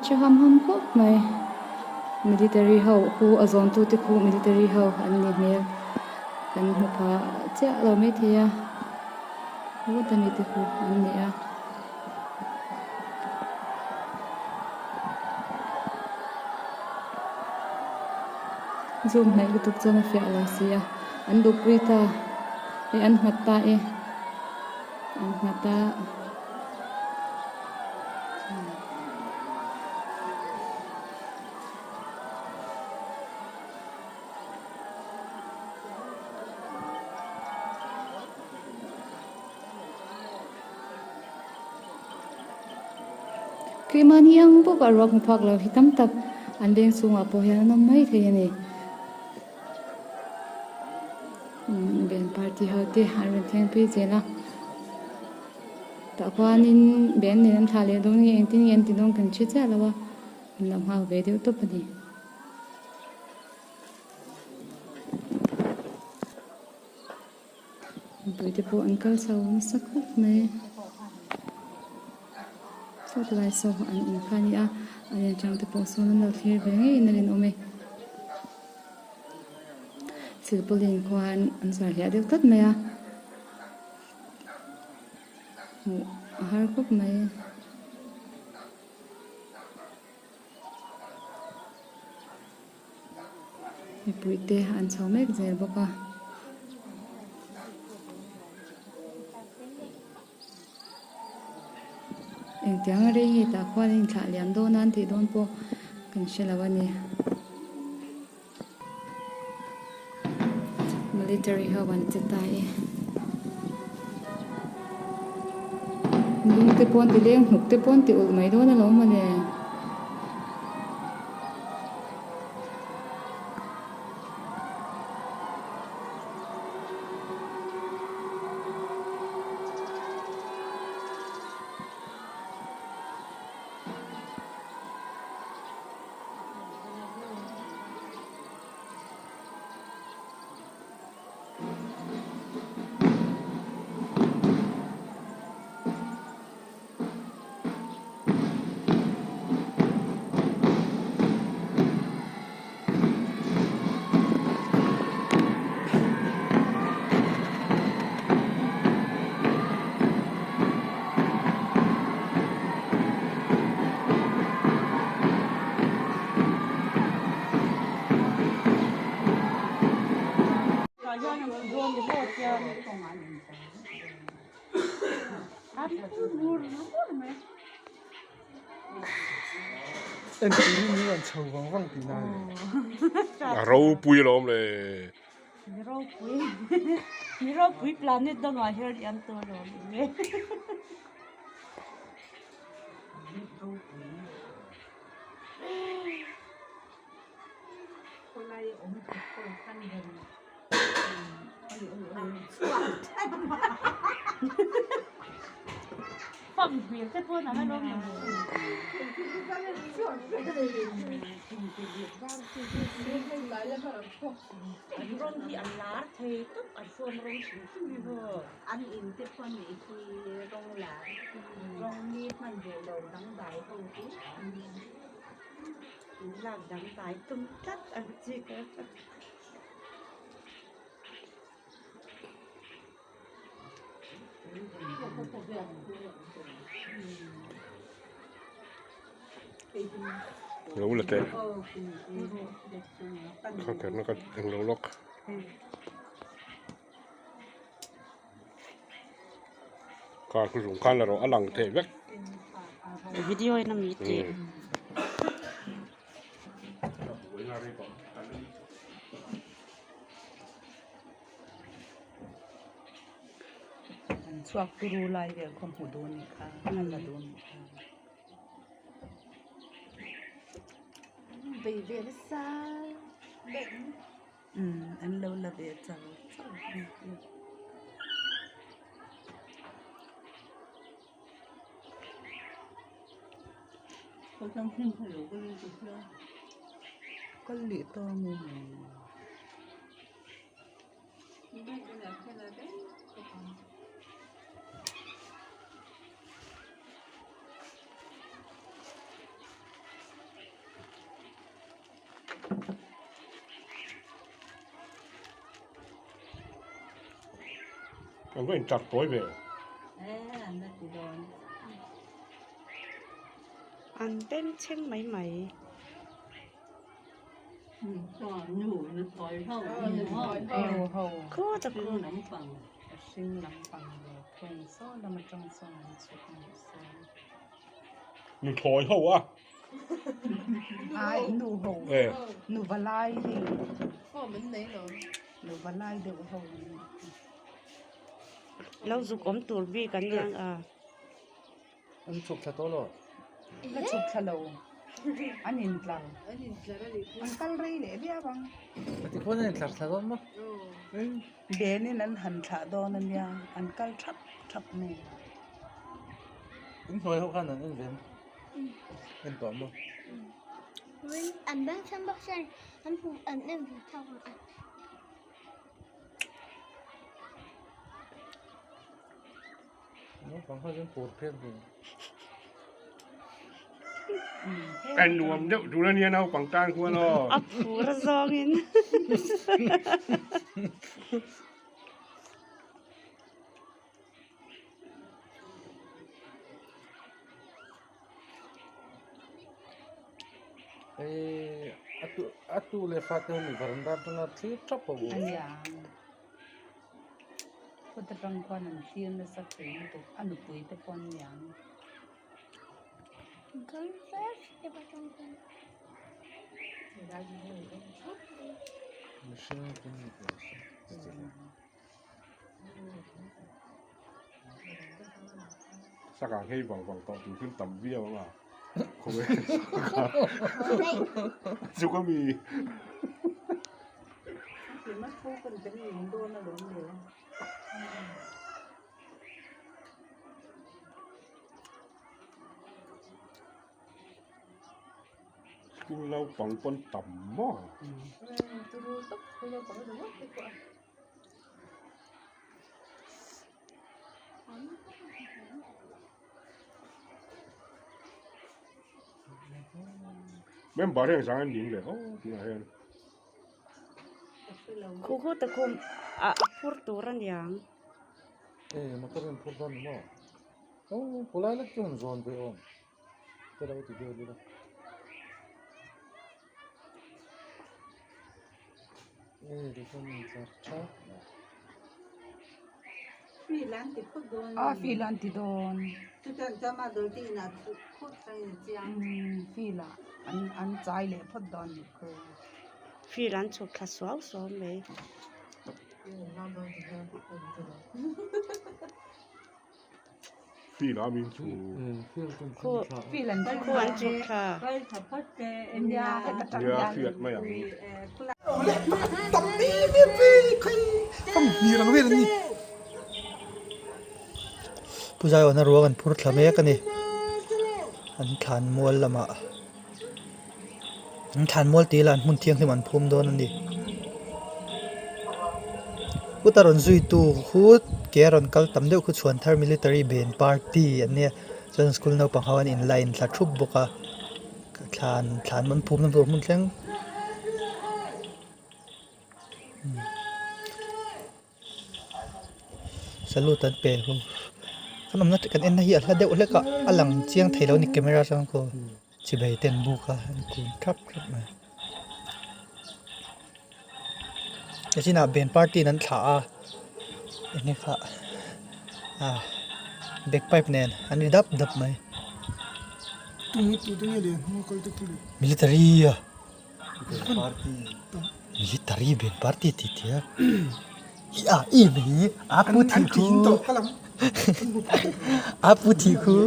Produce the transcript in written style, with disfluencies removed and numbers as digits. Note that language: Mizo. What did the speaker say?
Che ham ham khawp mai military ho khu a zawn tu te khu military ho an ni hmel kan hmu pha chiah lo maithei a heta mi te khu an ni a. Zoom hnaih lutuk chuan a fiah lo si a an duhpui ta e an nghat ta e an nghat a. Keimahni ang bawk a ruak hmu phak lo hi tam tak an veng chhungah pawh hian an awm mai thei a ni. Band party ho te an rawn thleng phei zel a. Tah khuanin band nen an thlah leh dawn nge engtin nge an ti dawn kan hre chiah lo a, an lo nghak ve deuh tawp a ni. Mipui te pawh an kal chho nasa khawp mai. Saw tilai saw an awm kha a ni a, a lian chang te pawh sawn an lo thlir ve ngeiin a rinawm e. Silpaulin khuan an zuar hliah deuh tlat mai a. Hmuh a har khawp mai. Mipui te an chho mek zel bawk a. Engtiang a rei nge tah khuan a inthlah liam dawn a an tih dawn pawh kan hre lo a ni. Military ho an che ta e. Lung te pawh an ti leng hnuk te pawh an ti ulh mai dawn alawm mawle. A ropui alawm le. Lo la teh kha kherna ka englo lawk. Car khu zung khan erawh a lang thei vek. Video in ami tih. An chhuak turu lai vel khaw hmu dawn ni kha a la dawn ni kha. Bei ve nasa Umm an lo la ve char char a ni. Kal leh ta nge Kan va intlar tawi ve. An bengchheng mai mai. Khaw ta khaw. Nuthlawi ho a. Ai nu ho. Eh. Nu valai hi. Nu valai deuh ho. Lo zuk awm tur bik an ni ang a. An chhuk thla tawh lo. Ka chhuk thla lo. An intlar. An kal rei leh viau ang. A ti khuan an intlar thla dawn maw? Benin an han thlah dawn a nia, an kal thap thap mai. In hnuai ho khan an en ve maw? En tawh maw? An beng chhan bawk chuan an hmu an en ve thak ang a. Naupang ho chuan phur phian thei. En nuam deuh tur a nia naupang tan khuan aw. A phur a zawngin. Hei a tu a tu leh fate ho mi varanda atanga thlir thap ho. Ania. Khuat atang khuan an thlir nasa thei lutuk a nupui te pawh an niang. Mihring chu ni teh se chi lo. Saka nghei vang vang tawh tur thil tam viau ang a khaw e chu ka mi. School naupang pawn tam maw. Member hian zang an ning leh aw tunah hian. Khu khu ta khum a phur tur a niang. E motor in phur dawn ni maw? Aw khulai lek chu han zawn ve awm. Te lo ti vel ila. A fil an ti dawn fil ah an chai leh phawt dawn nih khu. Fil an chhuk thla suau suau mai. Fil a min chu. Fil an Khu an chhuk thla. Nia hriat mai ang. Pu Zaiawna ruang an phur thla mek a ni. An thlan mual lamah an thlan mual tih lah an hmun thianghlim an phum dawn a ni. Kut a rawn zui tu khu ke a rawn kal tam deuh khu chhuan thar military band party an nia chuan school naupang ho an in line thla thup bawk a thlan thlan an phumna tur hmun thleng salute an pe ho kan awmna kan en na hi a hla deuh hlek a a lang chiang thei lo a ni camera atang khaw chibai te an buk a an kun thap thap mai. Nichinah band party in an thlah a enge kha ah bagpipe nen an ri dap dap mai military a military band party tih tih a ah i mai a pu thih khu a pu thih khu.